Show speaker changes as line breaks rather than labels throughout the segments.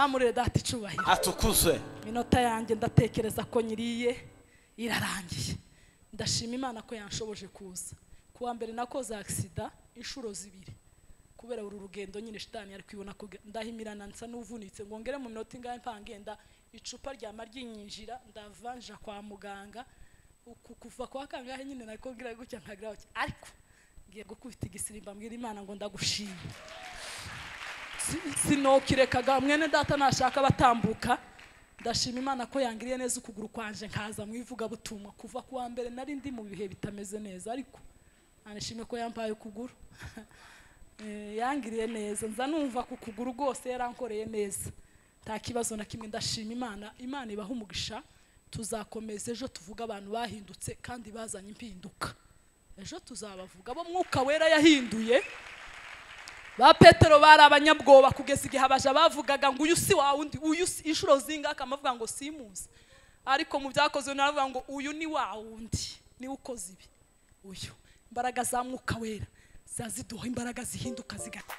Tuzamurire data icubahiro
atukuzwe.
Minota yanjye ndatekereza ko nyiriye irarangiye. Ndashima Imana ko yanshoboje kuza. Kuwa mbere nakoze accident inshuro zibiri kubera uru rugendo nyine shitani ari kwibona ko ndahimirana nsa n'uvunitse ngo ngere mu minota ingahe mpangenda icupa ryama ryinyinjira ndavanja kwa muganga kuva kwa kangahe nyine nakobwira gutya nkagira ariko ngiye gukubita igisirimba mbwira Imana ngo ndagushima. Sinokirekaga mwene data nashaka batambuka. Ndashima Imana ko yangiriye neza ukuguru kwanje nkaza mwivuga butumwa. Kuva kuwa mbere nari ndi mu bihe bitameze neza ariko anashime ko yampaye ukuguru. Yangiriye neza nza numva ku kuguru rwose yarankoreye neza nta kibazo na kimwe. Ndashima Imana. Imana ibaha umugisha. Tuzakomeza ejo tuvuga abantu bahindutse kandi bazanye impinduka. Ejo tuzabavuga bo Mwuka Wera yahinduye. Ba Petero bari abanyabwoba kugeza igihe abaja bavugaga ngo uyu si wa wundi, uyu si inshuro zingaka amavuga ngo simuzi, ariko mu byakozwe naravuga ngo uyu ni wa wundi ni ukoze ibi. Uyu imbaraga za Mwuka Wera zaziduha imbaraga zihinduka zigata.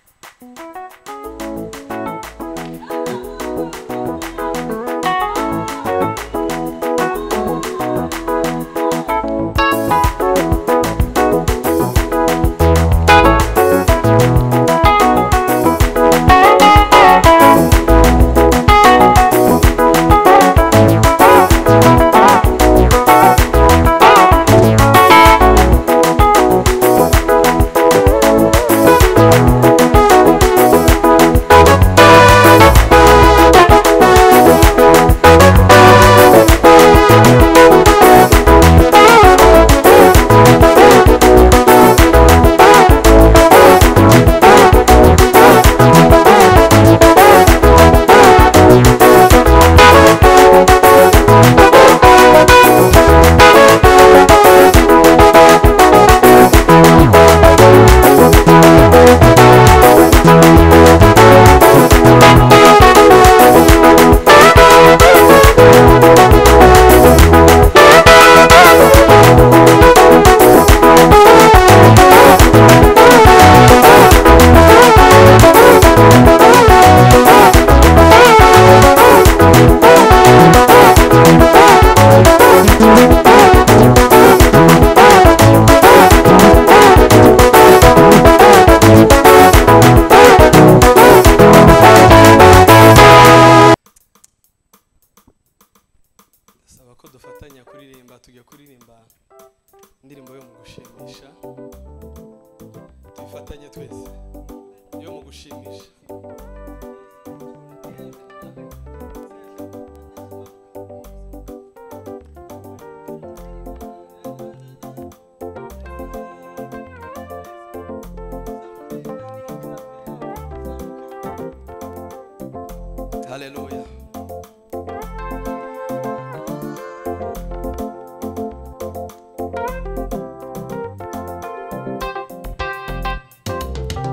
Haleluya.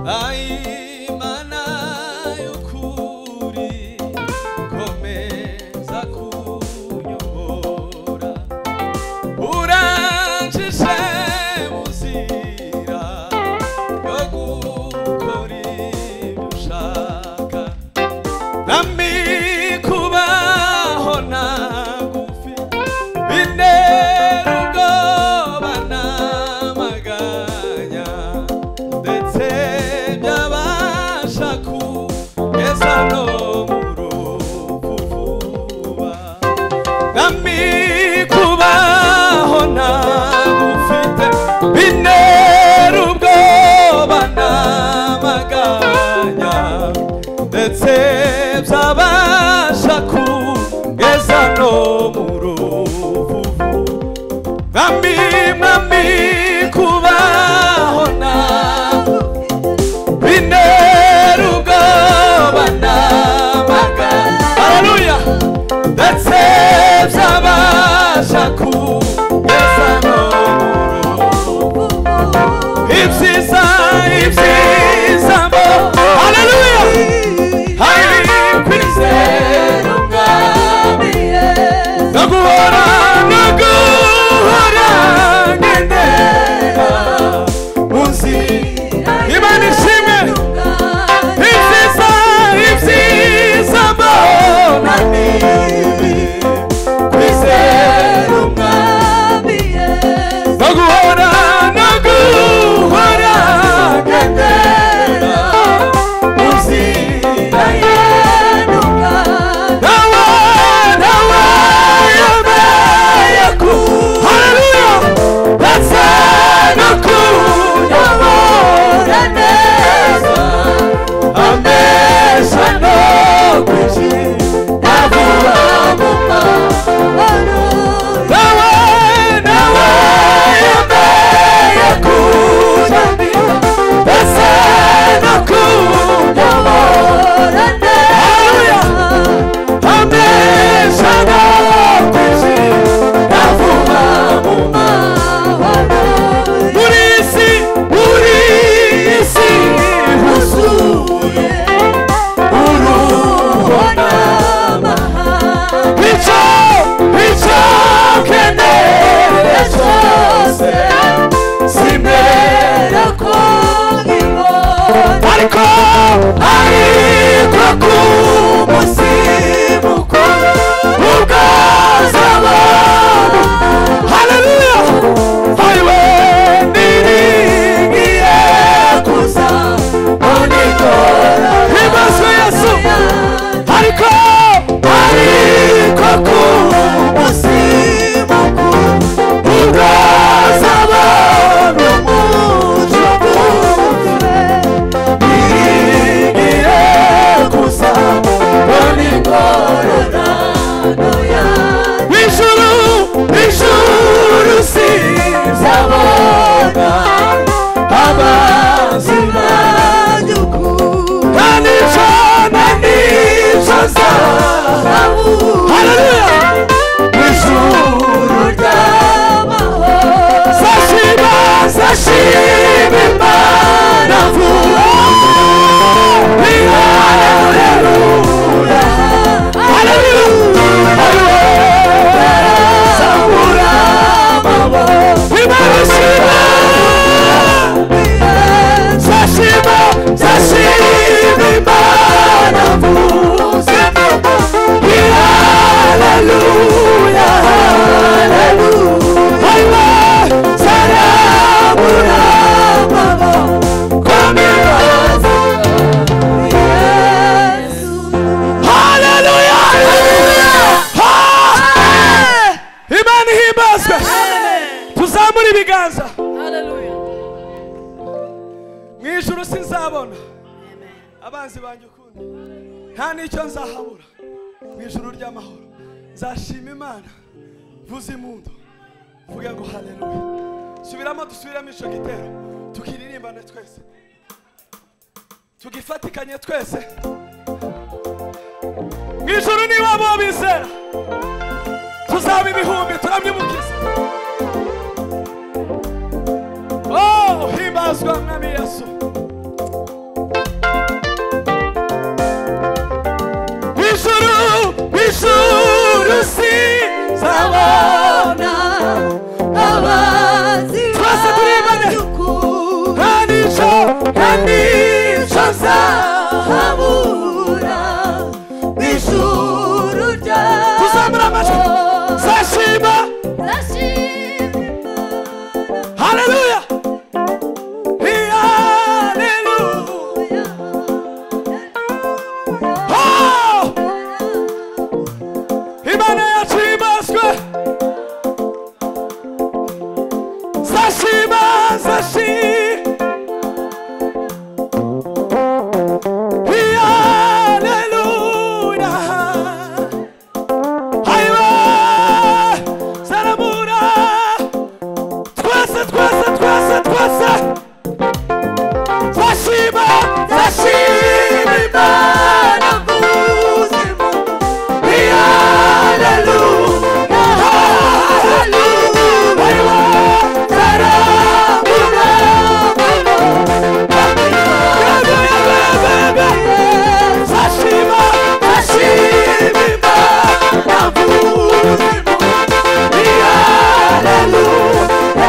Ai mana yukuri komeza kunyobora uranjishe muzira yo gukora ibyo ushaka nami kubaho nagufi bintera ubwoba n'amaganya ndetse byabasha kugeza no mu rupfu vuba nami kubaho nagufite bintera ubwoba n'amaganya ndetse byabasha kugeza no mu rupfu mwami mwami kubaho nagufite bintera ubwoba n'amaganya haleluya ndetse byabasha kugeza no mu rupfu ibyiza ibyiza mbo haleluya hari kwizera umwami no guhora no guhora ngendera Ariko ku munsi mukuru ubwazabona. Haleluya. Ayiwe niringiye kuza unikora. Himbazwe Yesu. Ariko ku munsi mukuru ubwazabona umucunguzi niringiye kuza unikora. Ijuru, ijuru sinzabona amazi nta n'icyo nzabura. Haleluya. Ijuru ry'amahoro zashima, zashima Imana vuba. Haleluya. Haleluya. Zambura amaboko. Imana ishima. Zashima, zashima Imana vuba. Haleluya. Haleluya. Zarabura amaboko. Haleluya. Imana ihimbazwe. Tuzamure ibiganza.
Haleluya.
Mu ijuru sinzabona abanzi banjye ukundi, nta n'icyo nzahabura. Mu ijuru ry'amahoro nzashima Imana, mvuze impundu, mvuge ngo haleluya. Subiramo, dusubiramo ico gitero, tukiririmbane twese, tugifatikanye twese. Mu ijuru niba bo bizera, tuzaba ibihumbi turamye Umukiza. Oh, himbazwa Mwami Yesu. Ijuru, ijuru sinzabona
abanzi
Twese turirimbane. Nta n'icyo, nta n'icyo
nzahabura. Ijuru
Tuzamura amajwi. Zashima.
Zashima
Haleluya. Haleluya. Oh! Imana yacu ihimbazwe. Zashima, zashima. Haleluya. Ayiwe, zaramura. Twese, twese, twese, twese. Zashima, zashima Imana mvuze impundu. Haleluya. Haleluya. Ayiwe, zaramura. Zashima, zashima Imana mvuze impundu. Haleluya.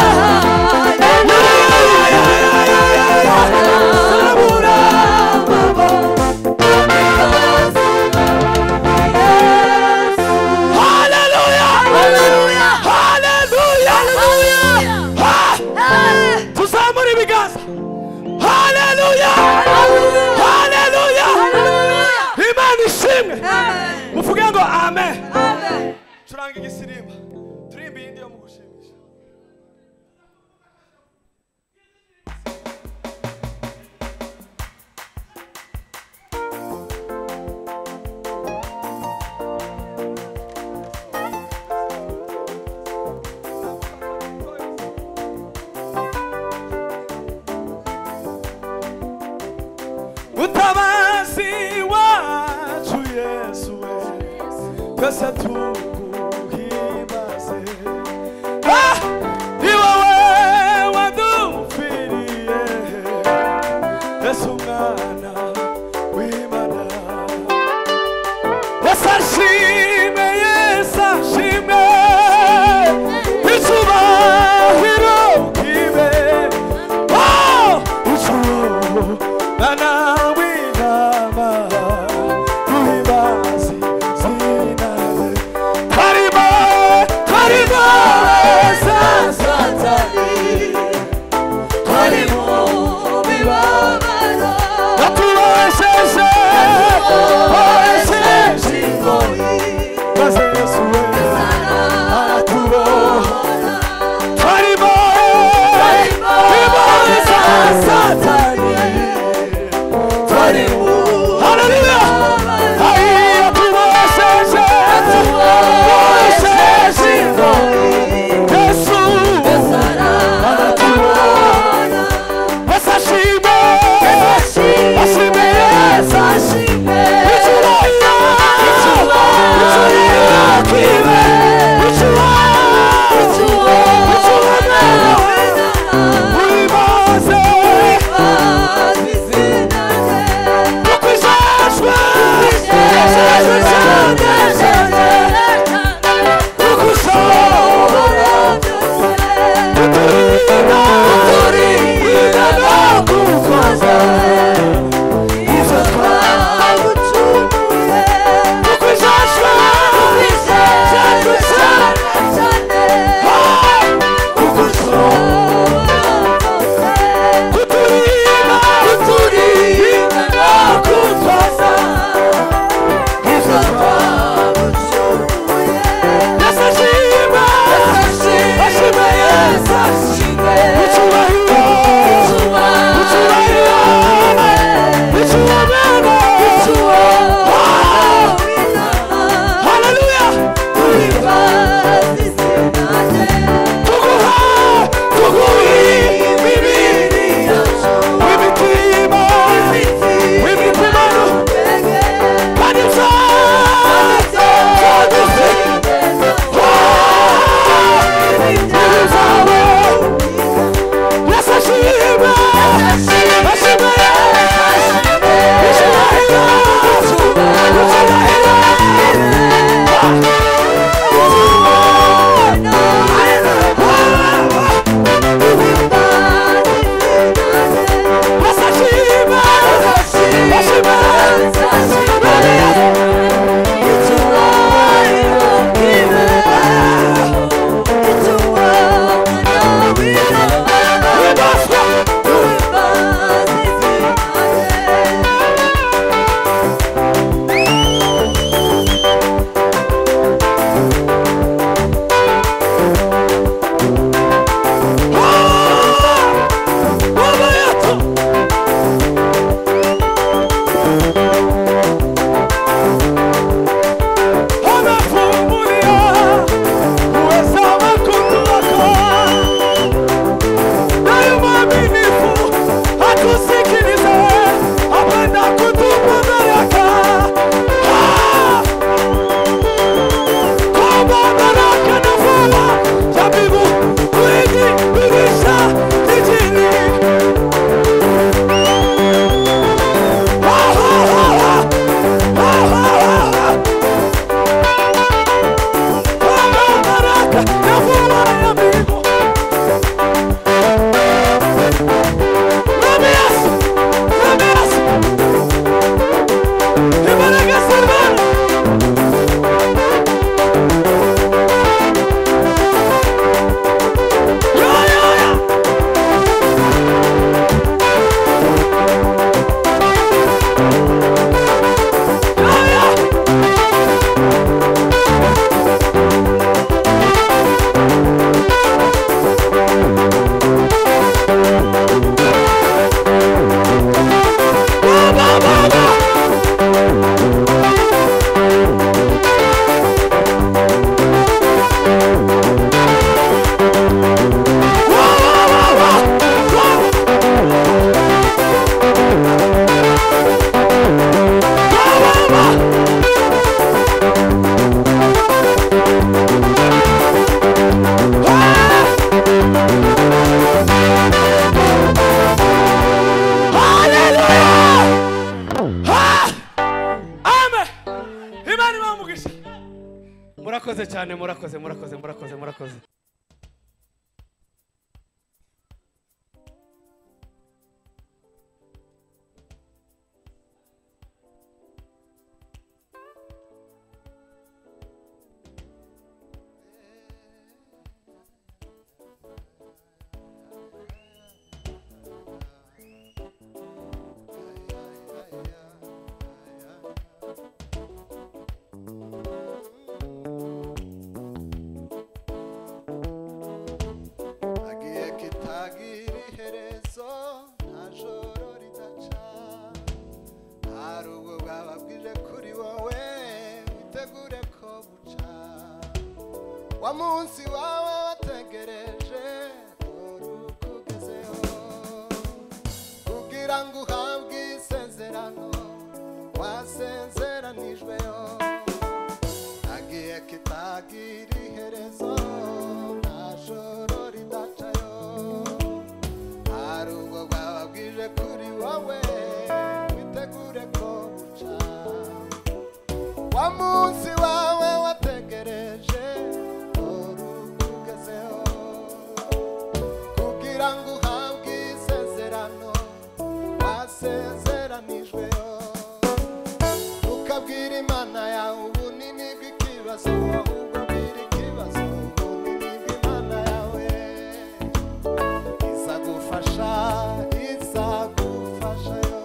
Zaramura. Haleluya. Haleluya. Ha! Tuzamure ibiganza. Haleluya. Haleluya. Imana ishimwe. Muvuge ngo amen. Curanga igisirimba. Turimbe iyindi yo mu gushimisha. Mutabazi wacu Yesu we, twese tuguhimbaze. Ah! Ni wowe wadupfiriye, Yesu mwana w'Imana. Yesu ashimwe, Yesu ashimwe, icyubahiro kibe. Oh! Icyubahiro w'intama duhimbaze izina rye. Twarimo twarimo za Satani
Twarimo mibabaro
yatubohesheje bohesheje
ingoyi
maze Yesu we aratubohora. Twarimo imbohe za Satani
Twarimo
Haleluya. Ai yatubohesheje bohesheje ingoyi Yesu aratubohora. Yesu ashimwe ashimwe Yesu icyubahiro icyubahiro kibe icyubahiro icyubahiro uhibaze kuko ijajwe ijajwe cyane kuko ushobora kuturinda kuturinda no kutwaza ibyo kuko ijajwe ijajwe cyane kuko ushobora kuturinda kuturinda no kutwaza ibyo Yesu ashimwe ashimwe Yesu icyubahiro icyubahiro icyubahiro Haleluya tuguha tuguha imibiri w'imitima w'imitima kandi byose zawe Yesu ashimwe ashimwe icyubahiro icyubahiro Yesu ashimwe ashimwe Ibaswa Baba yetu amefungulia uweza wa kutuokoa, naye mwaminifu atusikilize, apenda kutupa baraka. Ah! Kwamba baraka na mvua ya mbingu kuidhihirisha jijini. Ha, ha, ha, ha. Ha, ha, ha, ha. Kwamba baraka na mvua ya mbingu. Mwami Yesu, Mwami Yesu. Imbaraga z'Imana. Yo, yo, yo. Yo, yo. Baba, baba. Wa, wa, wa, wa. Wa. Wa, wa, wa. Ah! Hallelujah! Ah! Amen. Imana ibahe umugisha.
Murakoze cyane, murakoze, murakoze, murakoze, murakoze.
Wa munsi wawe wategereje urukugezeho kugira ngo uhabwe isezerano wasezeranijweho agiye kitagira iherezo nta joro ridacayo hari ubwo bwaba bwije kuri wowe witegure ko buca wa munsi wawe wategereje urukugezeho kugira ngo uhabwe isezerano wasezeranijweho ukabwira Imana yawe ubunini bw'ikibazo ahubwo bwira ikibazo ubunini bw'Imana yawe izagufasha izagufasha yo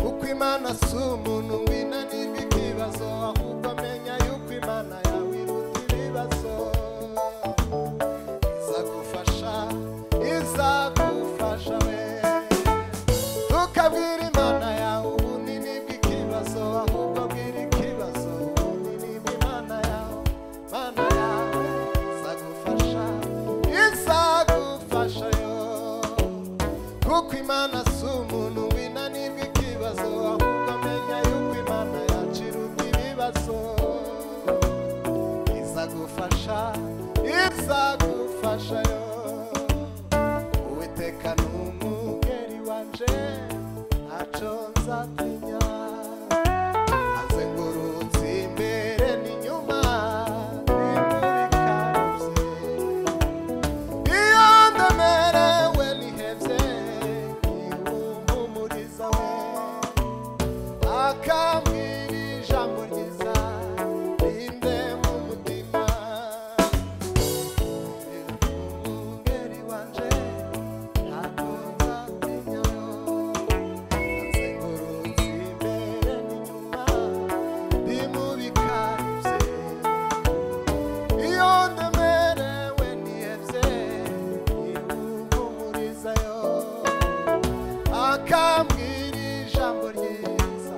kuko Imana si umuntu winanirwa ikibazo ahubwo amenya yuko Imana yawe iruta ibibazo izagufasha izagufasha we tukabwira Imana yawe ubunini bw'ikibazo ahubwo bwira ikibazo ubunini bw'Imana yawe Imana yawe izagufasha izagufasha yo kuko Imana si umuntu winanirwa ikibazo ahubwo amenya yuko Imana yacu iruta ibibazo izagufasha izagufasha yo Uwiteka ni umugeri wanje ntaco nzatinya azengurutse imbere n'inyuma nimubikabye iyo ndemerewe nihevye niwumpumuriza we akambwira ijambo ryiza rinde mu mutima umugeri wanje ntabwo nzatinya azengurutse imbere n'inyuma ndi mu bikari bye iyo ndemerewe nihevye niwumpumurizayo akambwira ijambo ryiza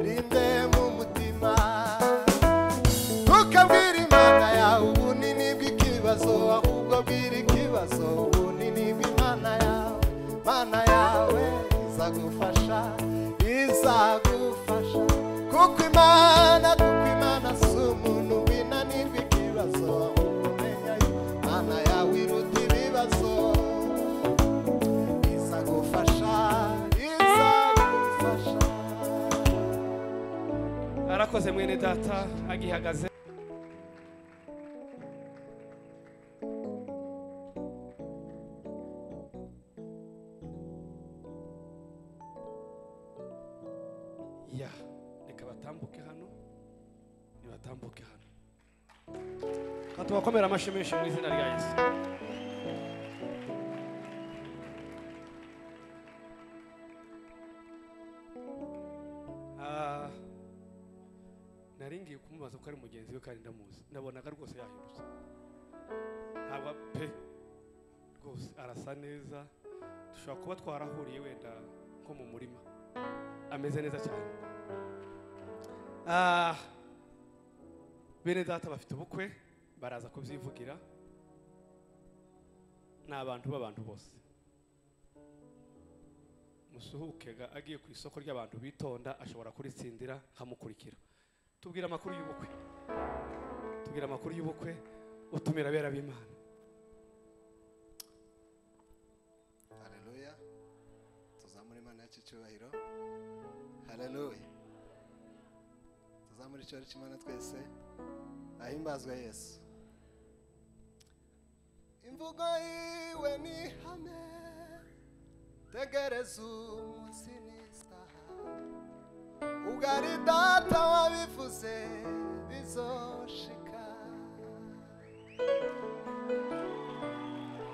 rinde mu mutima tukabwira Imana yawe ubunini bw'ikibazo ahubwo bwira ikibazo ubunini bw'Imana yawe Imana yawe izagufasha izagufasha kuko Imana si umuntu winanirwa ikibazo ahubwo menya yuko Imana yawe iruta ibibazo izagufasha izagufasha
Arakoze mwene data agihagaze. Ya, reka batambuke hano, nibatambuke hano. Katubakomera amashyi menshi mu izina rya Yesu. Ah, nari ngiye kumubaza ko ari mugenzi we kandi ndamuzi, nabonaga rwose yahindutse, ntabwo pe rwose arasa neza, dushobora kuba twarahuriye wenda nko mu murima, ameze neza cyane. Ah, bene data bafite ubukwe baraza kubyivugira, ni abantu b'abantu bose. Musuhukega agiye ku isoko ry'abantu bitonda ashobora kuritsindira nkamukurikira. Tubwira amakuru y'ubukwe, tubwira amakuru y'ubukwe, utumira abera b'Imana.
Haleluya, tuzamure Imana yacu icyubahiro. Haleluya, tuzamure icyubahiro cy'Imana twese. Ahimbazwe Yesu. Imvugo yiwe ni ihame, tegereza umunsi n'isaha, ubwo ari data wabivuze bizoshika.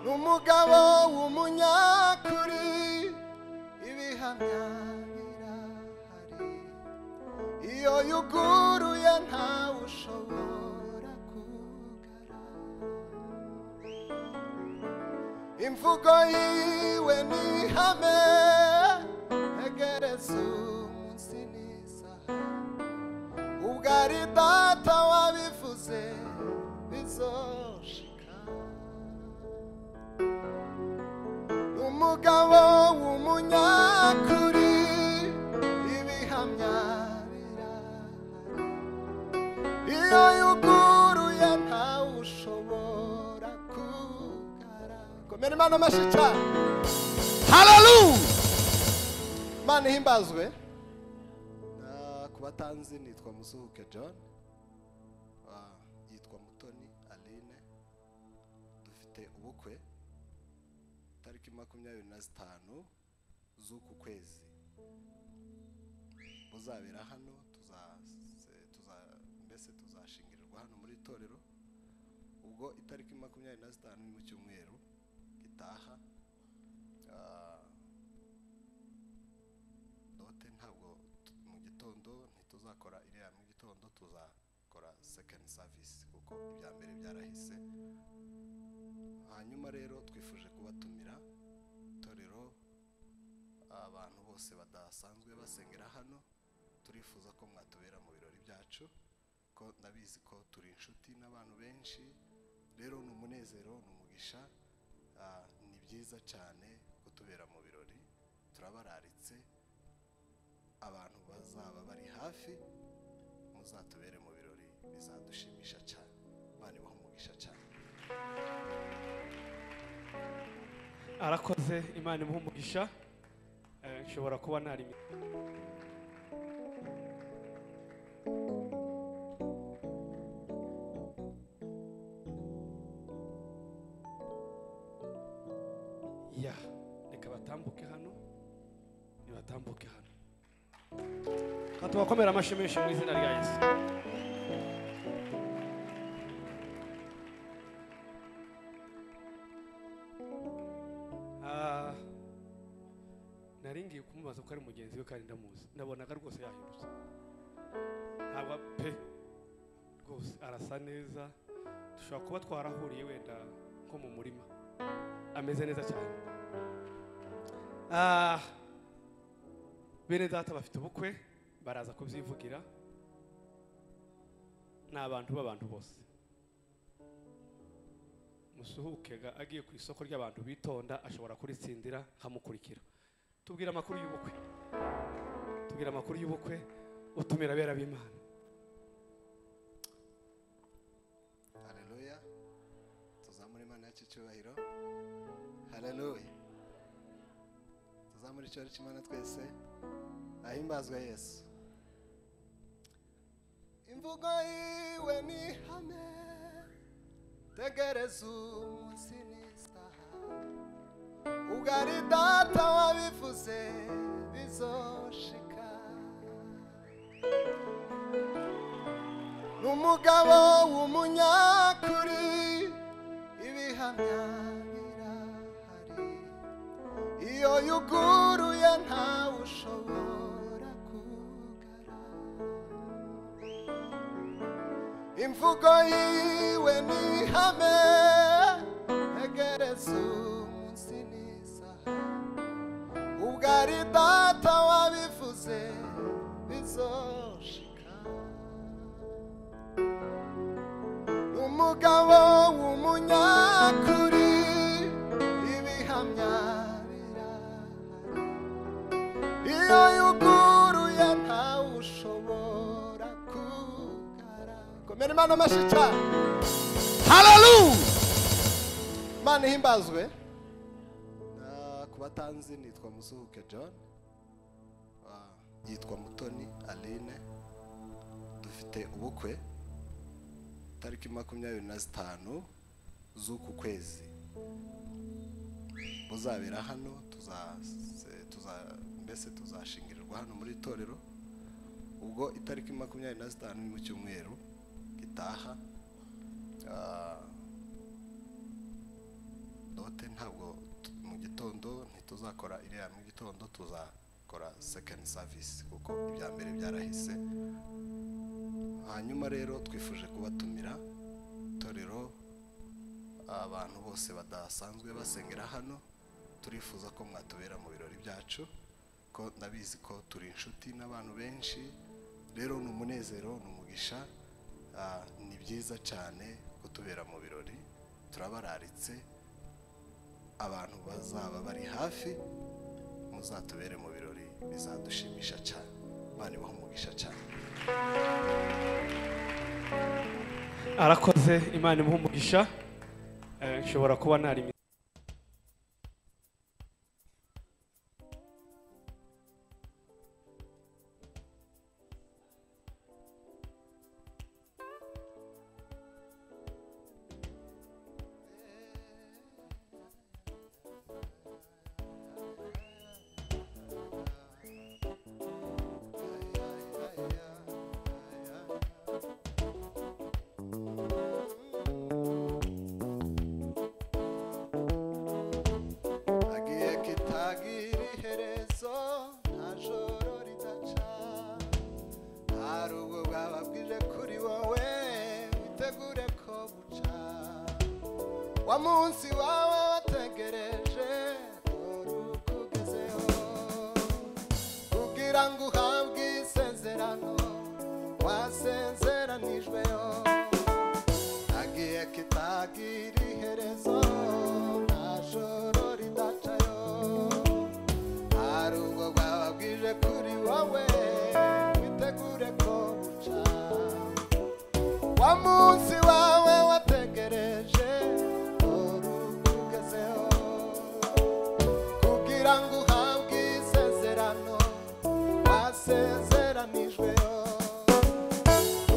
N'umugabo w'umunyakuri ibihamya birahari, iyo yuguruye ntawe ushobora kugara. Imvugo yiwe ni ihame, tegereza umunsi n'isaha, ubwo ari data wabivuze Komera Imana amashyi cyane. Haleluya! Imana ihimbazwe. Ku batanzi nitwa Musuhuke John, yitwa Mutoni Aline. Dufite ubukwe tariki 25 z'uku kwezi, buzabera hano, mbese tuzashingirirwa hano muri itorero. Ubwo itariki 25 ni mu cyumweru gitaha. Dote ntabwo mu gitondo ntituzakora iriya mu gitondo, tuzakora second service kuko ibya mbere byarahise. Hanyuma rero twifuje kubatumira itorero, abantu bose badasanzwe basengera hano, turifuza ko mwatubera mu birori byacu, ko ndabizi ko turi inshuti n'abantu benshi. Rero ni umunezero, ni umugisha, ni byiza cyane kutubera mu birori. Turabararitse, abantu bazaba bari hafi muzatubere mu birori, bizadushimisha cyane. Imana ibahe umugisha cyane.
Arakoze, Imana imuhe umugisha. Nshobora kuba nari ya, reka batambuke hano, nibatambuke hano. Katubakomera amashyi menshi mu izina rya Yesu. Nari ngiye kumubaza ko ari mugenzi we kandi ndamuzi, nabonaga rwose yahindutse, ntabwo pe rwose arasa neza. Dushobora kuba twarahuriye wenda nko mu murima, ameze neza cyane. Bene data bafite ubukwe, baraza kubyivugira, ni abantu b'abantu bose. Musuhuke agiye ku isoko ry'abantu bitonda, ashobora kuritsindira nkamukurikira. Tubwira amakuru y'ubukwe, tubwira amakuru y'ubukwe, utumira abera b'Imana.
Haleluya, tuzamure Imana yacu icyubahiro. Haleluya, tuzamure icyubahiro cy'Imana twese. Ahimbazwe Yesu. Imvugo yiwe ni ihame, tegereza umunsi n'isaha, ubwo ari data wabivuze bizoshika. N'umugabo w'umunyakuri, ibihamya birahari, iyo yuguruye ntawe ushobora kugara. Imvugo yiwe ni ihame, tegereza umunsi n'isaha, ubwo ari data wabivuze bizoshika. Umugabo w'umunyakuri, ibihamya birahari, iyo yuguruye ntawe ushobora kugara. Komera Imana amashyi cyane. Haleluya! Imana ihimbazwe. Ku batanzi nitwa Musuhuke John, yitwa Mutoni Aline. Dufite ubukwe tariki 25 z'uku kwezi, buzabera hano, mbese tuzashingirirwa hano muri itorero. Ubwo itariki 25 ni mu cyumweru gitaha. Dote ntabwo mu gitondo ntituzakora iriya mu gitondo, tuzakora second service kuko ibya mbere byarahise. Hanyuma rero twifuje kubatumira itorero, abantu bose badasanzwe basengera hano, turifuza ko mwatubera mu birori byacu, ko ndabizi ko turi inshuti n'abantu benshi. Rero ni umunezero, ni umugisha, ni byiza cyane kutubera mu birori. Turabararitse, abantu bazaba bari hafi muzatubere mu birori, bizadushimisha cyane. Imana ibahe umugisha cyane.
Arakoze, Imana imuhe umugisha. Nshobora kuba nari
Wa munsi wawe wategereje urukugezeho, kugira ngo uhabwe isezerano wasezeranijweho. Agiye kitagira iherezo, nta joro ridacayo. Hari ubwo bwaba bwije kuri wowe, witegure ko buca. Wa munsi wawe wategereje urukugezeho, kugira ngo uhabwe isezerano wasezeranijweho.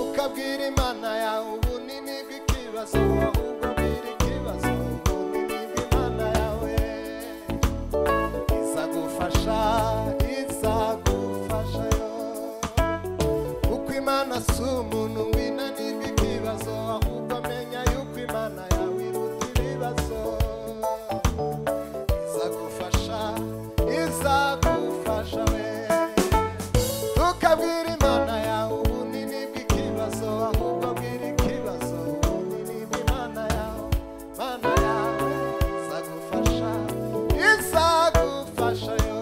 Ukabwira Imana yawe ubunini bw'ikibazo, ahubwo bwira ikibazo ubunini bw'Imana yawe. Izagufasha, izagufasha yo. Kuko Imana si umuntu winanirwa ikibazo, ahubwo amenya yuko Imana yawe iruta ibibazo. Izagufasha, izagufasha we. Tukabwira Imana yawe ubunini bw'ikibazo, ahubwo bwira ikibazo ubunini bw'Imana yawe. Imana yawe izagufasha, izagufasha yo.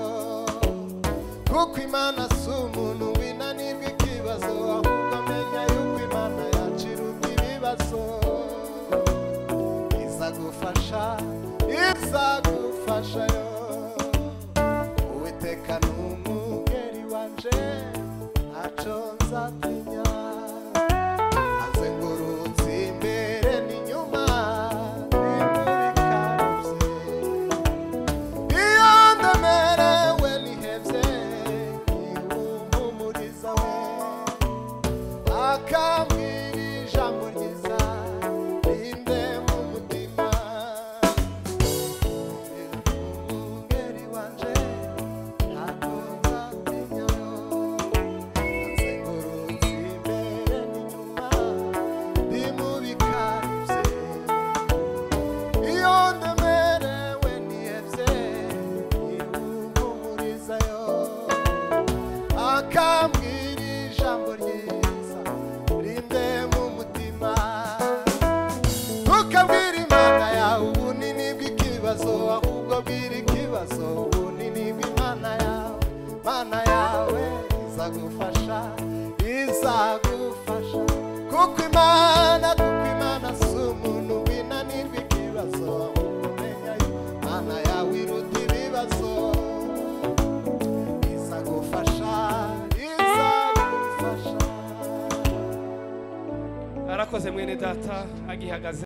Kuko Imana si umuntu winanirwa ikibazo, ahubwo amenya yuko Imana yacu iruta ibibazo. Izagufasha, izagufasha yo. Uwiteka ni umugeri wanje, ntaco nzatinya. Azengurutse imbere n'inyuma, nimubikabye. Iyo ndemerewe nihebye, niwumpumuriza we. Akambwira ijambo ryiza, rinde mu mutima. Umugeri wanje, ntabwo nzatinya. Azengurutse imbere n'inyuma, ndi mu bikari bye. Iyo ndemerewe nihebye, niwumpumurizayo. Akambwira ijambo ryiza, rinde mu mutima. Ntukabwire Imana yawe ubunini bw'ikibazo, ahubwo bwira ikibazo ubunini bw'Imana yawe. Imana yawe izagufasha, izagufasha. Kuko Imana, kuko Imana si umuntu winanirwa ikibazo, ahubwo umenya yuko Imana yawe iruta ibibazo. Izagufasha, izagufasha.
Arakoze mwene data agihagaze.